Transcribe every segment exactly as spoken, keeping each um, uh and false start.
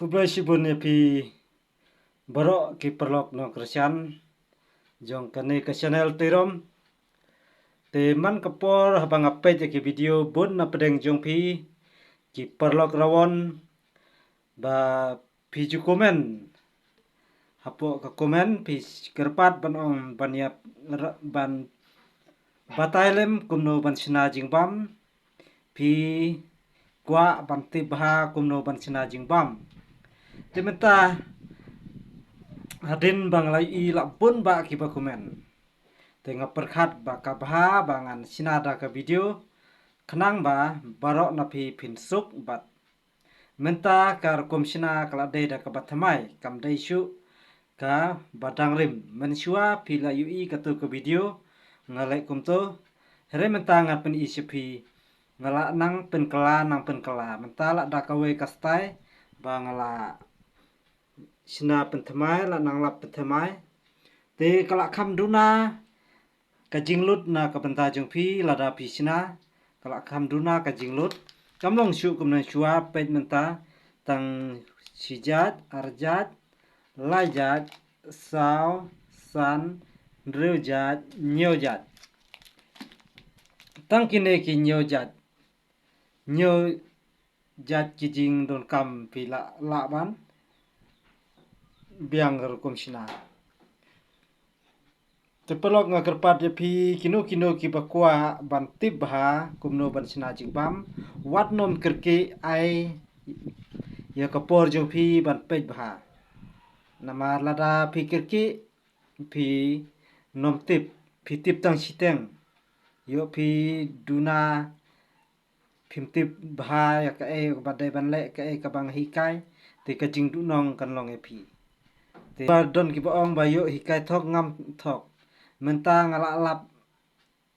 Khublei shibun ïa phi baroh ki paralok nongkyrshan jong kane ka channel Tyrem. Te man ka por haba nga peit ïa ki video bun na pdeng jong phi ki paralok rawon ba phi ju comment. Hapoh ka comment phi kyrpad ban ong ban ïa ban batai lem kumno ban shna jingbam. Phi kwah ban tip bha kumno ban shna jingbam. Te mynta hadien ba nga la ïohi la bun bah kiba comment. Te nga pyrkhat ba ka bha ba ngan shna da ka video khnang ba baroh na phi phin suk bad mynta ka rukom shna ka la dei da kaba thymmai, kam dei shuh kaba dang rim. Mynshuwa phi la ïohi kato ka video nga leh kumto. Hynrei mynta ngan pyni sha phi, nga la nang pynkylla, nang pynkylla. Mynta la da kawei ka style ba nga la shna pynthymmai, la nang lap pynthymmai. Te ka la kham duna ka jinglut na ka bynta jong phi lada phi shna, ka la kham duna ka jinglut. Kam long shuh kumno shuwa, peit mynta tang shi jait, ar jait, lai jait, saw, san, hynriew jait, hynñiew jait. Tang kine ki hynñiew jait, hynñiew jait ki jingdonkam phi la lah ban biang rukom shna. Te paralok nga kyrpad ïa phi kino kino kiba kwah ban tip bha kumno ban shna jingbam, wat nym kyrkieh, ai ïa ka por jong phi ban peit bha. Namar lada phi kyrkieh phi nym tip, phi tip tang shiteng. Ïoh phi duna phim tip bha ïa kaei kaba dei ban leh, kaei kaba nga hikai, te ka jingduhnong kan long ïa phi. Te ba don kiba ong ba ïoh hikai thok ngam thok. Mynta nga la lap,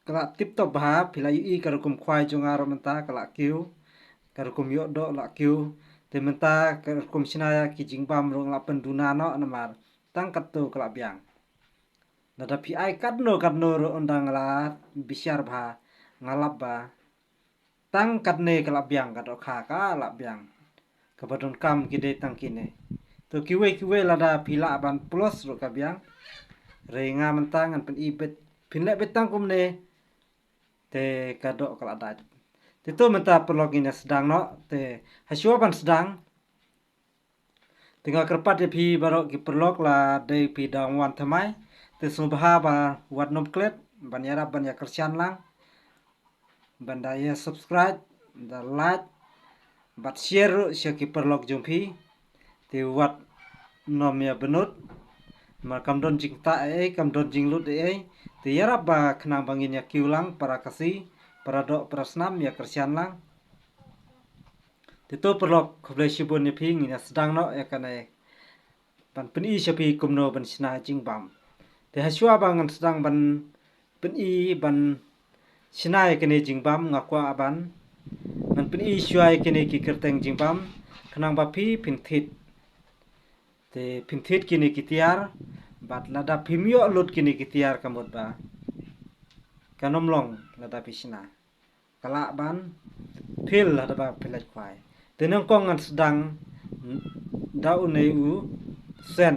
ka la tip top bha, phi la ïohi ka rukom khwai jong nga ruh mynta ka la kiew, ka rukom ïoh doh la kiew. Te mynta ka rukom shna ïa ki jingbam ruh nga la pynduna noh namar tang katto ka la biang. Lada phi ai katno katno ruh, ynda nga la bishar bha, nga lap ba tang katne ka la biang, ka dohkha ka la biang. Kaba donkam ki dei tang kine. To kiwei kiwei lada phi lah ban plus ruh ka biang. Hynrei nga mynta ngan pyni beit, phin leh beit tang kumne, te ka doh ka la dait. Te to mynta paralok ngin ïa sdang noh, te hashuwa ban sdang, te nga kyrpad ïa phi baroh ki paralok, la dei phi dang wan thymmai, te sngewbha ba wat nym klet ban ïarap ban ïa kyrshan lang, ban da ïa subscribe, da like bad share ruh sha ki paralok jong phi. Te wat nym ïa bynnud, namar kam don jingktah ei ei, kam don jinglut ei ei. Te ïarap ba khnang ba ngin ïa kiew lang para Khasi, para doh para snam, ïa kyrshan lang. Te to paralok, khublei shibun ïa phi, ngin ïa sdang noh ïa kane ban pyni sha phi kumno ban shna jingbam. Te hashuwa ba ngan sdang ban pyni ban shna ïa kane jingbam, nga kwah ban ngan pyni shuwa ïa kine ki kyrteng jingbam khnang ba phi phin thied. Te phin thied kine ki tiar, bad lada phim ïoh lut kine ki tiar ka mut ba kan ym long lada phi shna. Ka lah ban fail lada ba phi lait khwai. Te nyngkong ngan sdang da une u sen.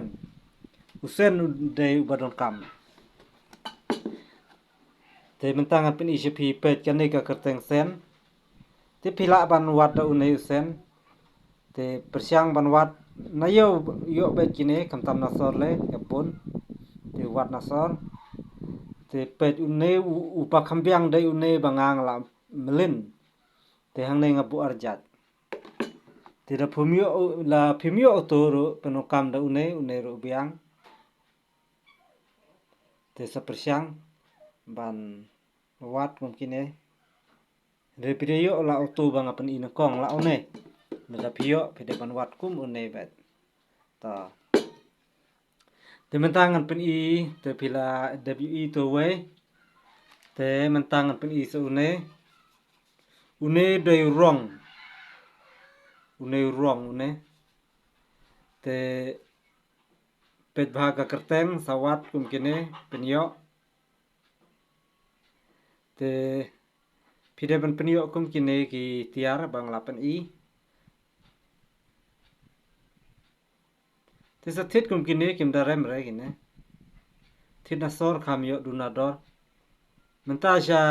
U sen u dei uba donkam. Te mynta ngan pyni sha phi, peit kane ka kyrteng sen. Te phi lah ban wad da une u sen. Te pyrshang ban wad na ïew, ïoh beit kine, khamtam na sor lei ka bun. Te wad na sor. Te peit une u, uba kham biang dei une ba nga la mlien. Te hangne nga buh ar jait. Te da phim ïoh, la phim ïoh uto ruh, pyndonkam da une, une ruh biang. Te sa pyrshang ban wad kum kine. Hynrei phi dei ïoh la uto ba nga pyni nyngkong, la une. Lada phi ïoh phi dei ban wad kum une beit. Ta. Te mynta ngan pyni, te phi la dep ïohi to wei. Te mynta ngan pyni sa une. Une dei u rong. Une u rong une. Te peit bha ka kyrteng, sa wad kum kine, pynïoh. Te phi dei ban pynïoh kum kine ki tiar ba nga la pyni. Te sa thied kum kine, kim da rem re kine. Thied na sor kham ïoh duna dor. Mynta sha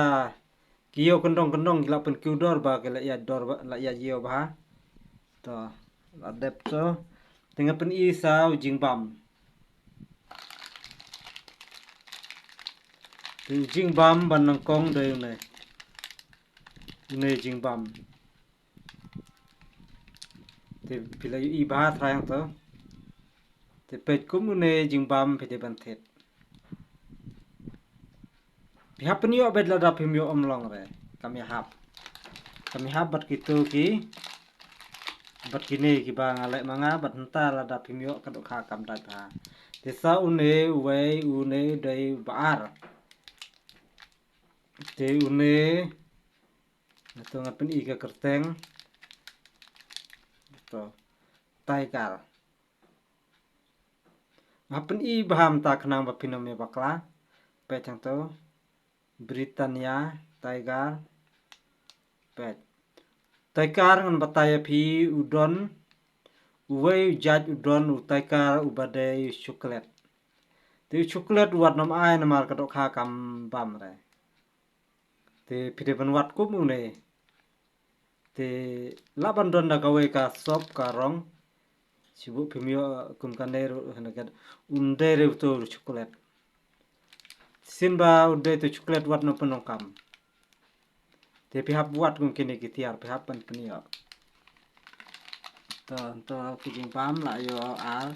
ki ïew kyndong kyndong ki la pynkiew dor ba ki la ïaid dor ba, la ïaid ïew bha. To, la dep to. Te nga pyni sa u jingbam. Te u jingbam ba nyngkong dei une. Une jingbam. Te phi la ïohi bha trai hangto. Te peit kum une jingbam phi dei ban thied. Phi hap pynïoh beit, lada phim ïoh ym long re. Kam ïahap. Kam ïahap bad kito ki, bad kine kiba nga leh ma nga, bad mynta lada phim ïoh ka dohkha kam dait bha. Te sa une uwei, une u dei uba ar. Te une, nga to nga pyni ka kyrteng. To, Tiger. Nga pyni bha mynta khnang ba phin ym ïa bakla. Peit hangto. Britannia Tiger. Peit. Tiger ngan batai ïa phi u don. Uwei u jait u don u Tiger uba dei u chocolate. Te u chocolate wat nym ai namar ka dohkha kam bam re. Te phi dei ban wad kum une. Te lah ban don da kawei ka sop ka rong. Shu buh phim ïoh kum kane ruh hana ka. Un dei re uto chocolate. Shisien ba un dei uto chocolate wat nym pyndonkam. Te phi hap wad kum kine ki tiar, phi hap ban pynïoh. To, to ki jingbam la ïoh ar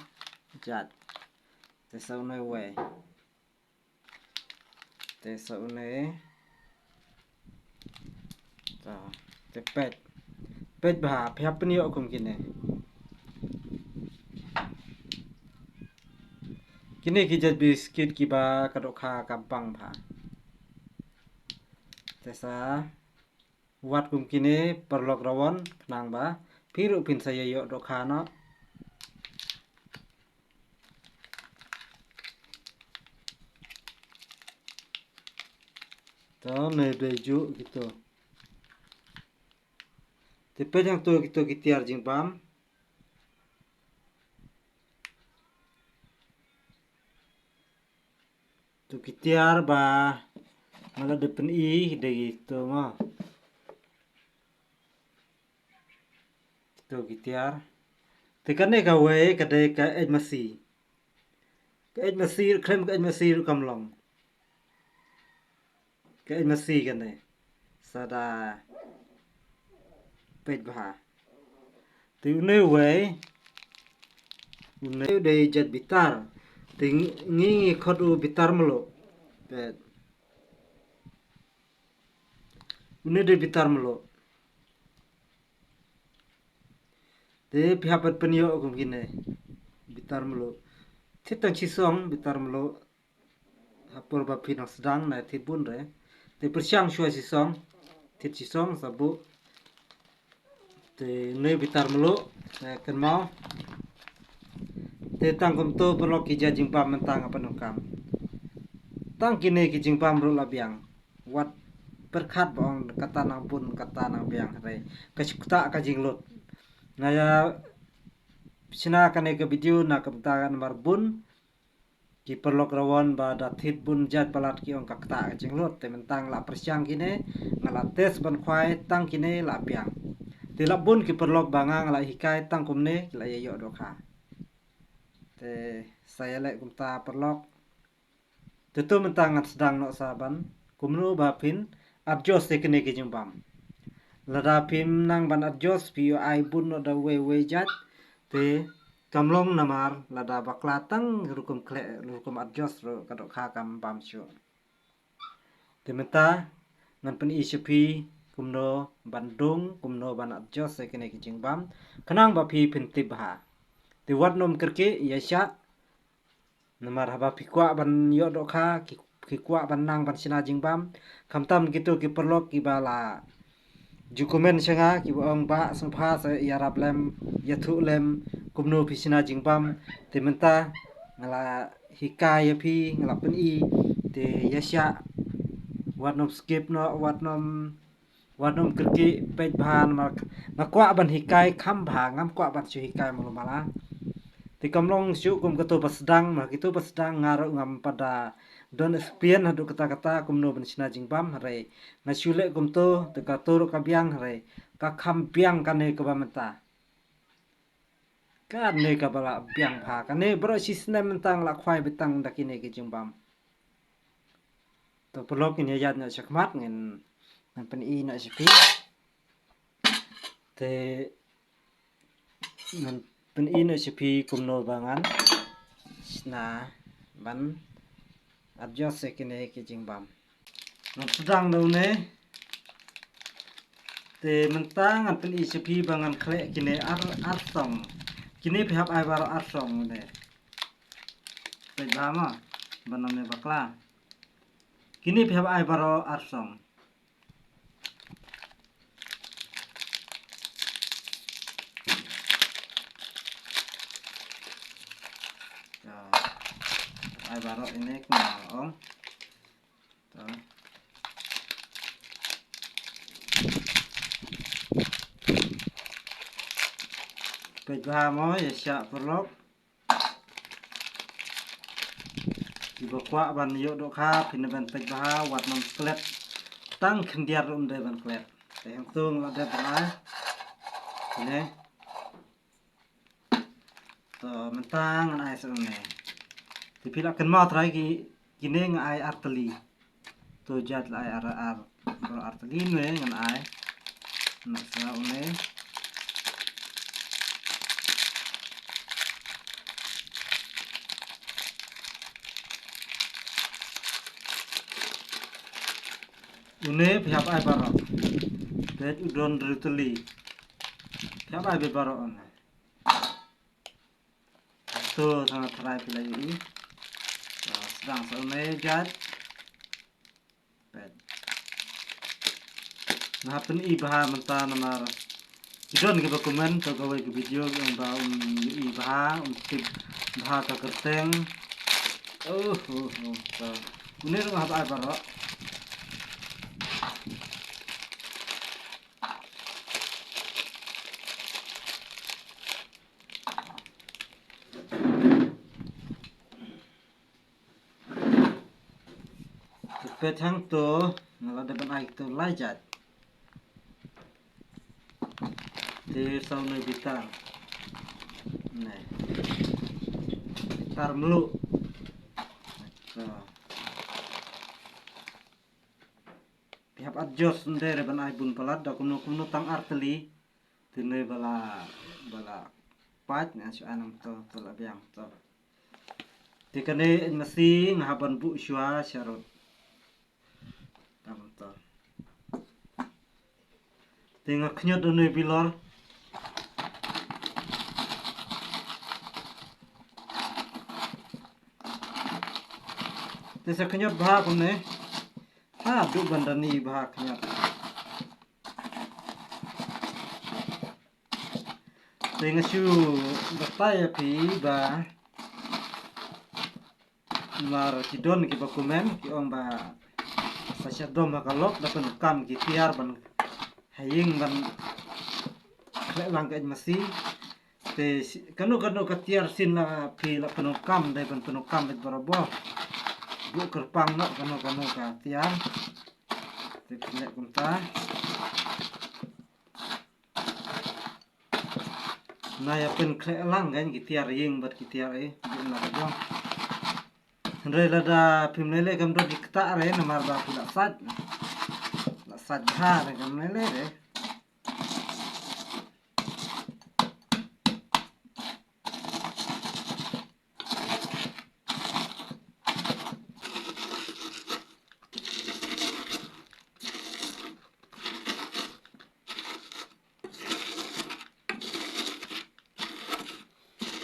jait. Te sa une uwei. Te sa une. To, te peit. Peit bha, phi hap pynïoh kum kine. Kine ki jait biskit kiba ka dohkha ka bang bha. Te sa wad kum kine paralok rawon khnang ba phi ruh phin sa ïa ïoh dohkha noh. To, ne dei juh kito. Te peit hangto kito ki tiar jingbam. To ki tiar ba nga la dep pyni dei kito mo. Kito ki tiar. Te kane kawei ka dei ka eit masi. Ka eit masi, khlem ka eit masi ruh kam long. Ka eit masi kane. Sa da peit bha. Te une uwei. Une u dei jait bitar. Te ngi, ngi khot u bitar mluh. Peit. Une dei bitar mluh. Te phi hap ban pynïoh kum kine. Bitar mluh. Thied tang shisong bitar mluh. Ha por ba phi nang sdang na thied bun re. Te pyrshang shuwa shisong. Thied shisong sa buh. Te une bitar mluh. Te kynmaw. Te tang kumto paralok ki jait jingbam mynta nga pyndonkam. Tang kine ki jingbam ruh la biang. Wat pyrkhat ba ong kata nang bun kata nang biang re. Ka shu ktah ka jinglut. Nga ïa shna kane ka video na ka bynta namar bun ki paralok rawon ba da thied bun jait palat ki ong ka ktah ka jinglut. Te mynta nga la pyrshang kine, nga la test ban khwai tang kine la biang. Te la bun ki paralok ba nga, nga la hikai tang kumne ki la ïa ïoh dohkha. Te sa ïaleh kumta paralok. Te to mynta ngan sdang noh sa ban kumno ba phin adjust ïa kine ki jingbam. Lada phim nang ban adjust phi ïoh ai bun noh da uwei uwei jait. Te kam long namar lada bakla tang rukom khleh rukom adjust ruh ka dohkha kam bam shuh. Te mynta ngan pyni sha phi kumno ban dung, kumno ban adjust ïa kine ki jingbam khnang ba phi phin tip bha. Te wat nym kyrkieh, ïa shah. Namar haba phi kwah ban ïoh dohkha, ki, ki kwah ban nang ban shna jingbam. Khamtam kito ki paralok kiba la ju comment sha nga kiba ong, Bah, sngewbha sa ïarap lem, ïathuh lem kumno phi shna jingbam. Te mynta nga la hikai ïa phi, nga la pyni. Te ïa shah, wat nym skip noh, wat nym, wat nym kyrkieh, peit bha namar nga kwah ban hikai kham bha, ngam kwah ban shu hikai malu mala. Te kam long shuh kum kato ba sdang, ma kito ba sdang nga ruh ngam pat da don experience haduh katta katta kumno ban shna jingbam, hynrei nga shu leh kumto, te kato ruh ka biang, hynrei ka kham biang kane kaba mynta. Kane kaba la biang bha, kane baroh shi snem mynta nga la khwai beit tang da kine ki jingbam. To paralok, ngin ïaid noh shakhmat, ngin, ngan pyni noh sha phi. Te ngan pyni noh sha phi kumno ba ngan shna ban adjust ïa kine ki jingbam. Ngan sdang da une. Te mynta ngan pyni sha phi ba ngan khleh kine ar, ar song. Kine phi hap ai baroh ar song une. Peit bha mo, ban ym ïa bakla. Kine phi hap ai baroh ar song. To, ai baroh ine kumba ong. To. Peit bha mo, ïa shah paralok. Kiba kwah ban ïoh dohkha, phin ïa ban peit bha, wat nang klet. Tang khyndiat ruh ym dei ban klet. Te hangto nga la dep ban ai. Kine. To mynta ngan ai sa une. Te phi lah kynmaw trai ki, kine nga ai ar tylli. To jait la ai ar, ar, baroh ar tylli, une ngan ai. Ngan sa une. Une phi hap ai baroh. Peit u don hynriew tylli. Phi hap ai baroh une. To, tang tharai phi la ïohi. To, sdang sa une jait. Peit. Nga hap pyni bha mynta namar ki don kiba comment, to kawei ka video ong ba um ïohi bha, um tip bha ka kyrteng. Oh, oh, oh. To. Une ruh nga hap ai baroh. Te peit hangto, nga la dep ban ai to lai jait. Te saw ne bitar. Ne. Bitar mluh. To. Phi hap adjust ynda re ban ai bun palat da kumno kumno tang ar tylli. Te ne ba la, ba la pait ne shu ai nangto, to la biang to. Te kane ïa masi nga hap ban buh shuwa sharud. Tam to. Te nga khñiot da une bilor. Te sa khñiot bha kumne. Haduh ban da ni bha khñiot. Te nga shu batai ïa phi ba namar ki don kiba comment ki ong ba sa sha dom ha ka lok da pyndonkam ki tiar ban ha ïing ban khleh lang ka ïing masi. Te kano kano ka tiar sien la phi la pyndonkam, dei ban pyndonkam beit barabor. Buh kyrpang noh kano kano ka tiar. Te phi leh kumta. Na ïa pynkhleh lang kan ki tiar ïing bad ki tiar ei, buh na ka jong. Hynrei lada phim lei lei kam don ki ktah re namar ba phi la sait. La sait bha re kam lei lei re.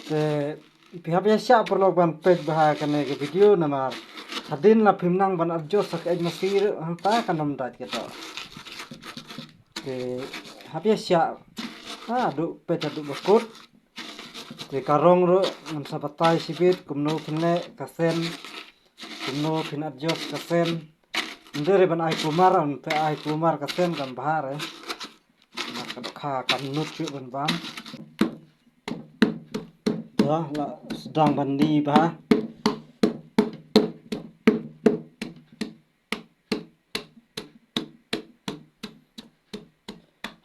Te phi hap ïa shah paralok ban peit bha kane ka video namar hadien la phim nang ban adjust sa ka ïing masi ruh hangta kan ym dait ka doh. Te hap ïa shah haduh peit haduh ba kut. Te ka rong ruh ngan sa batai shibit kumno phin leh ka sen, kumno phin adjust ka sen. Ynda re ban ai plumber, ynda ai plumber ka sen kan bha re. Na ka dohkha kam nud shuh ban bam. To, la sdang ban ni bha.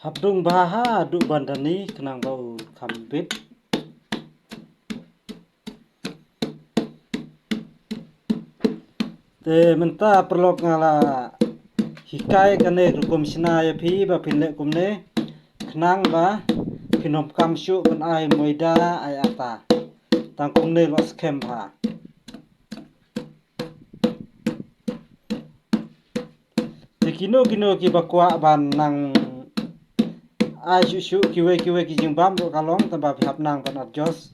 Hap dung bha haduh ban da ni khnang ba u kham bit. Te mynta paralok nga la hikai kane ka rukom shna ïa phi ba phin leh kumne khnang ba phin ym kam shuh ban ai maida ai ata. Tang kumne lo skhem bha. Te kino kino kiba kwah ban nang ai shuh shuh kiwei kiwei ki jingbam ruh ka long, tang ba phi hap nang ban adjust.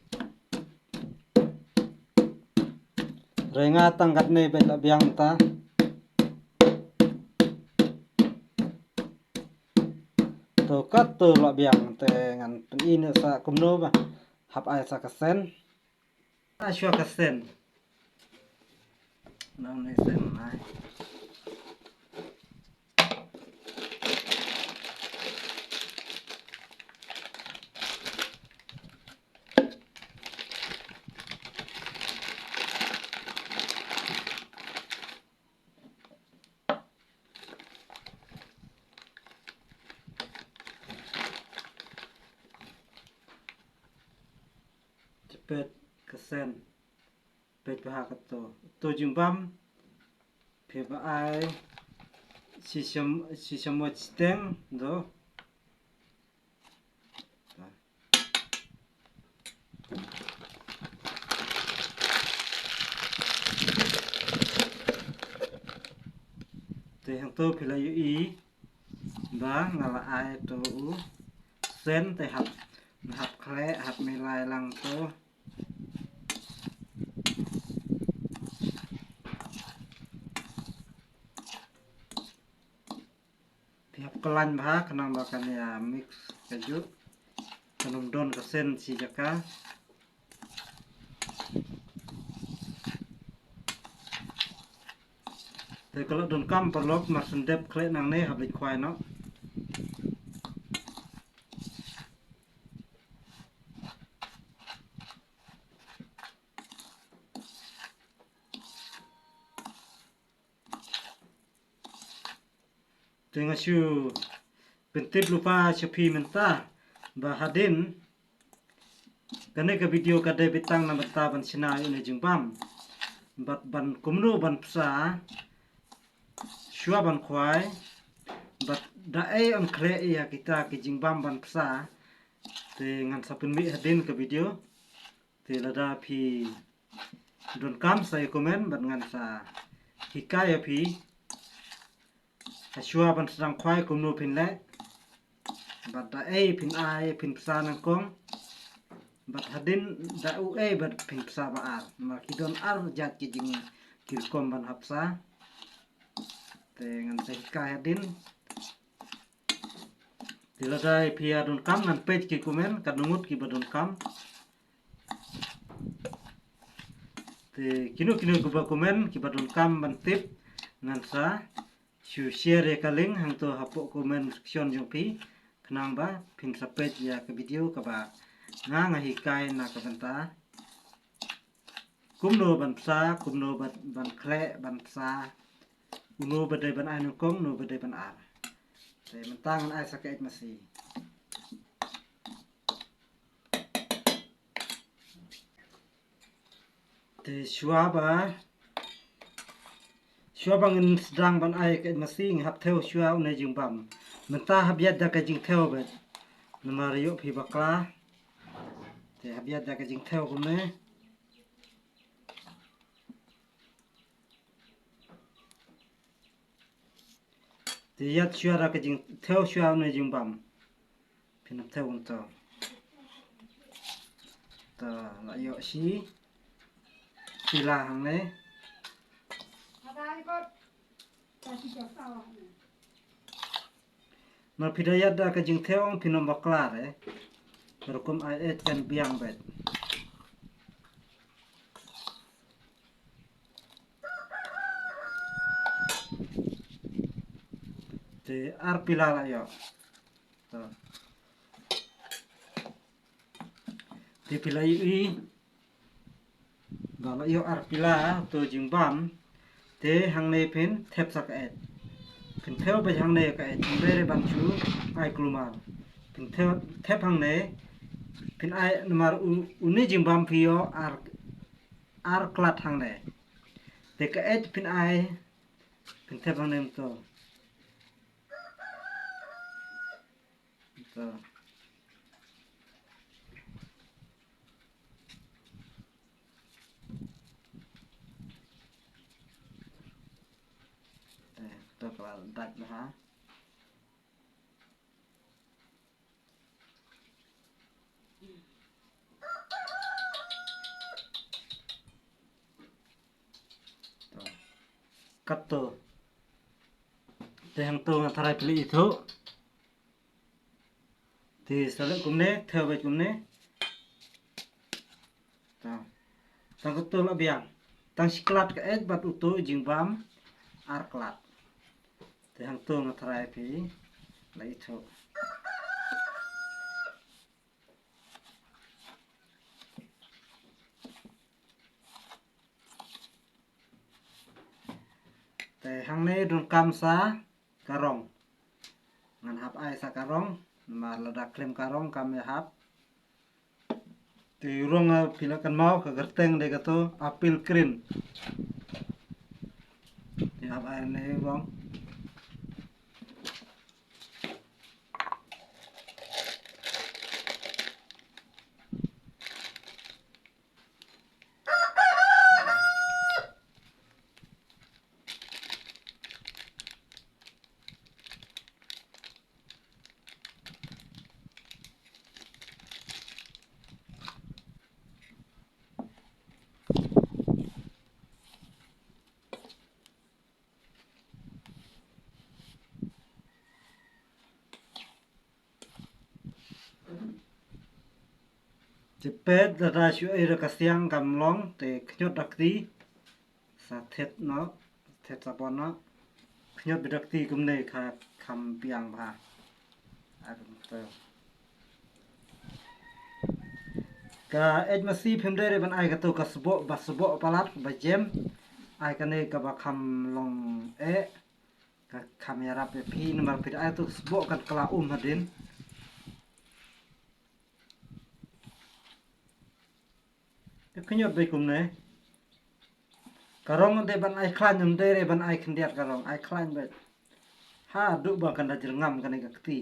Hynrei nga tang katne beit la biang mynta. To kat to la biang te ngan pyni ne sa kumno ba hap ai sa ka sen. Ai shuwa ka sen. Nang ne sen ai. Te peit ka sen. Peit bha kato. To jingbam. Phi ba ai shi cham-, shi chamoch steng do. Te hangto phi la ïohi ba nga la ai to u sen te hap, hap khleh, hap milai lang to. Phi hap khlaiñ bha khnang ba kan ïa mix kajuh. Kan ym don ka sen shi jaka. Te ka la donkam paralok, mar shu dep khleh nangne hap leit khwai noh. Te nga shu pyntip lypa sha phi mynta ba hadien kane ka video ka dei beit tang na bynta ban shna ïa une jingbam bad ban kumno ban psa shuwa ban khwai bad da ei yn khleh ïa kita ki jingbam ban psa. Te ngan sa pynmih hadien ka video. Te lada phi donkam sa ïa comment bad ngan sa hikai ïa phi. Ha shuwa ban sdang khwai kumno phin leh bad da ei phin ai phin psa nyngkong bad hadien da u ei bad phin psa ba ar. Namar ki don ar jait ki jing ki rukom ban hap psa. Te ngan sa hikai hadien. Te lada phi ïa donkam ngan peit ki comment katno ngut kiba donkam. Te kino kino kiba comment kiba donkam ban tip ngan sa shu share ïa ka link hangto hapoh comment section jong phi khnang ba phin sa peit ïa ka video kaba nga nga hikai na ka bynta kumno ban psa, kumno ban, ban khleh ban psa, uno ba dei ban ai nyngkong, uno ba dei ban ar. Te mynta ngan ai sa ka eit masi. Te shuwa ba, shuwa ba ngin sdang ban ai ka eit masi ngi hap thew shuwa une jingbam. Mynta hap ïaid da ka jingthew beit. Namar ïoh phi bakla. Te hap ïaid da ka jingthew kumne. Te ïaid shuwa da ka jingthew shuwa une jingbam. Phin ym thew kumto. To la ïoh shi pila hangne. Namar phi da ïaid da ka jingthew phin ym bakla re. Ka rukom ai eit kan biang beit. Te ar pila la ïoh. To. Te phi la ïohi Ba la ïoh ar pila to jingbam. Te hangne phin thep sa ka eit. Phin thew beit hangne ka eit. Ym dei re ban shu ai kulmar. Phin thew, thep hangne. Phin ai namar u, une jingbam phi ïoh ar, ar klat hangne. Te ka eit phin ai. Phin thep hangne mynta. Ito. Eh, ito ka la dait bha. To. Kato. Te hangto nga tharai phi la ithuh. Te sa leh kumne, thew beit kumne. Ta. Tang kato la biang. Tang shi klat ka eit bad uto jingbam ar klat. Te hangto nga tharai phi la ithuh. Te hangne donkam sa ka rong. Ngan hap ai sa ka rong, namar lada khlem ka rong kam ïahap. Te rong, eh, phi la kynmaw ka kyrteng dei kato apple green. Te hap ai ne rong. Te peit lada shu ei da ka siang kam long, te khñiot da kti. Sa thied noh, thied sabon noh. Khñiot beit da kti kumne ka kham biang bha. Ar kumto. Ka eit masi phim dei re ban ai kato ka sboh, ba sboh palat, ba jem. Ai kane kaba kham long eh. Ka kham ïarap ïa phi namar phi da ai to ka sboh kan kylla um hadien. Te khñiot beit kumne. Ka rong dei ban ai khlaiñ, ym dei re ban ai khyndiat ka rong, ai khlaiñ beit. Haduh ba kan da jyrngam kane ka kti.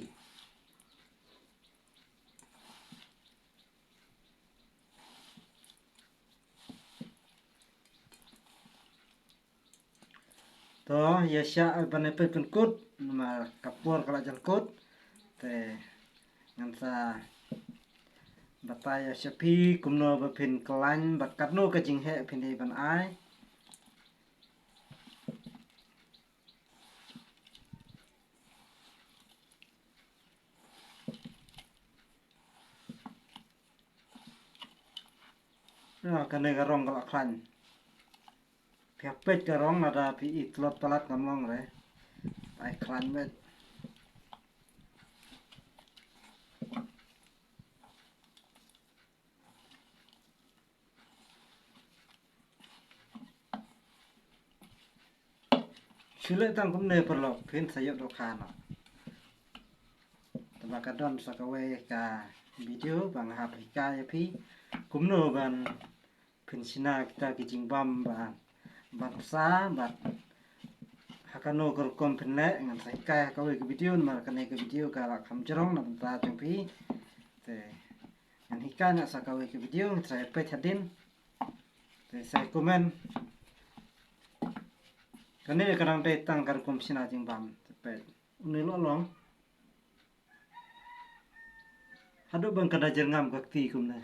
To, ïa shah ban ïa peit pynkut, namar ka por ka la jan kut. Te ngan sa batai ïa sha phi kumno ba phin khlaiñ bad katno ka jingheh phin dei ban ai. Ah, kane ka rong ka la khlaiñ. Phi hap peit ka rong lada phi i tlot palat ngam long re. Ai khlaiñ beit. Shu leh tang kumne paralok, phin sa ïoh dohkha noh. Te ba ka don sa kawei ka video ba nga hap hikai ïa phi kumno ban phin shna kita ki jingbam ba ban sa bad ha kano ka rukom phin leh, ngan sa hikai ha kawei ka video namar kane ka video ka la kham jrong na bynta jong phi. Te ngan hikai na sa kawei ka video, ngan sa peit hadien. Te sa comment. Kane ka dang dei tang ka rukom shna jingbam. Te peit. Une la long. Haduh ban ka da jyrngam ka kti kumne.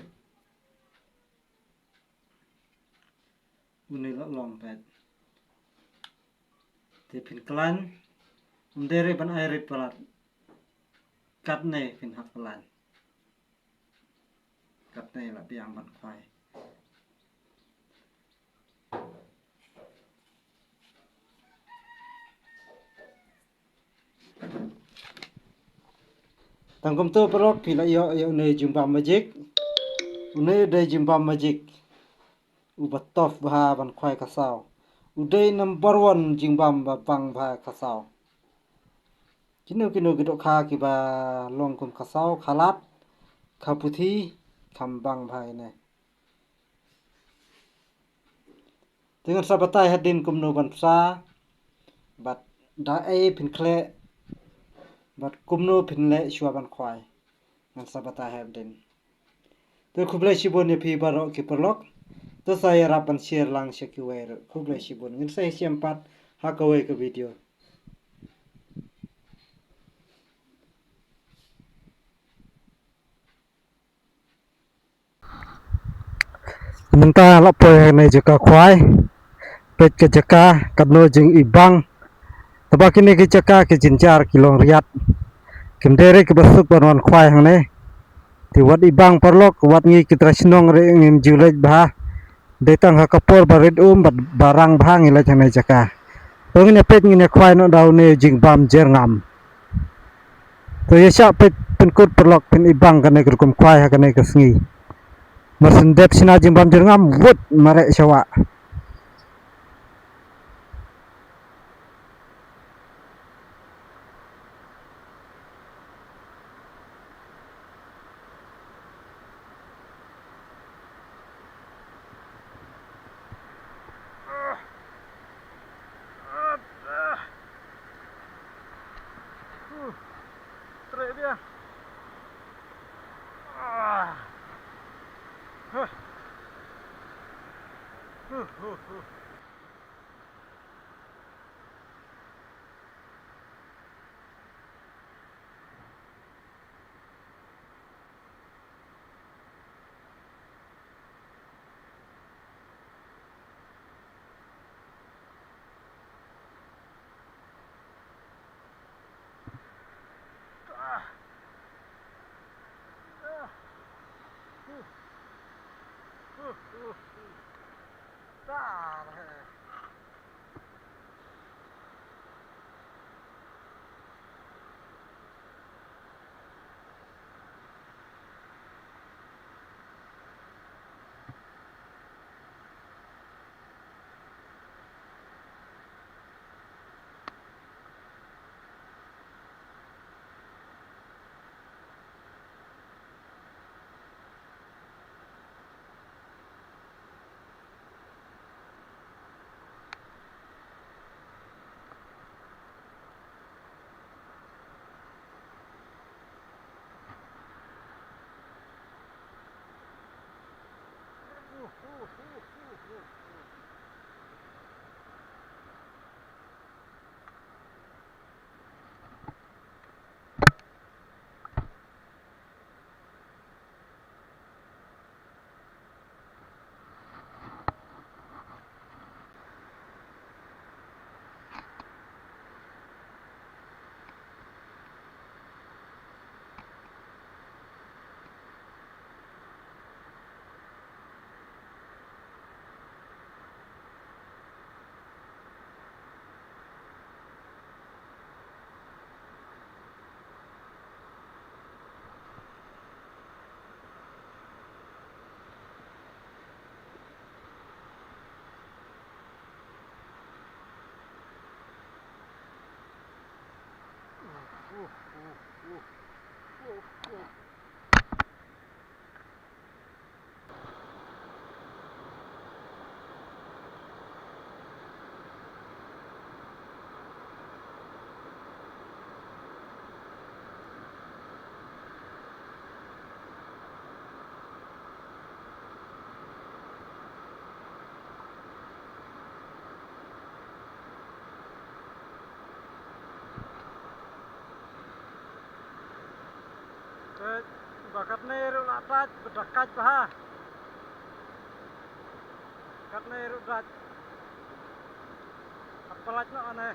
Une la long peit. Te phin khlaiñ. Ym dei re ban ai rit palat. Katne phin hap khlaiñ. Katne la biang ban khwai. Tang kumto paralok phi la ïoh ïa une jingbam magic. Une dei jingbam magic. uba tough bha ban khwai khasaw. U dei number one jingbam ba bang bha khasaw. Kino kino ki dohkha kiba long kum khasaw, khalat, khaputhi, kham bang bha ine. Te ngan sa batai hadien kumno ban psa, bad da ei phin khleh, bad kumno phin leh shuwa ban khwai. Ngan sa batai hadien. Te khublei shibun ïa phi baroh ki paralok. Te sa ïarap ban share lang sha kiwei ruh. Khublei shibun. Ngin sa ïashem pat ha kawei ka video. Mynta la poi ha kane jaka khwai. Peit ka jaka katno jingibang. Te ba kine ki jaka ki jynjar ki long riat. Kim dei re kiba suk ban wan khwai hangne. Te wat ibang paralok, wat ngi ki trai shnong re ngim ju leit bha. Dei tang ha ka por ba rit um bad ba rang bha ngi leit hangne jaka. To ngin ïa peit, ngin ïa khwai noh da une jingbam jyrngam. To ïa shah peit, pynkut paralok, pynibang kane ka rukom khwai ha kane ka sngi. Mar shu dep shna jingbam jyrngam, wut, mareh sha wah. Te ba katne ruh la dait, ba da kait bha. Katne ruh dait. Hap pynlait noh ane.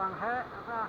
Tang heh, ata.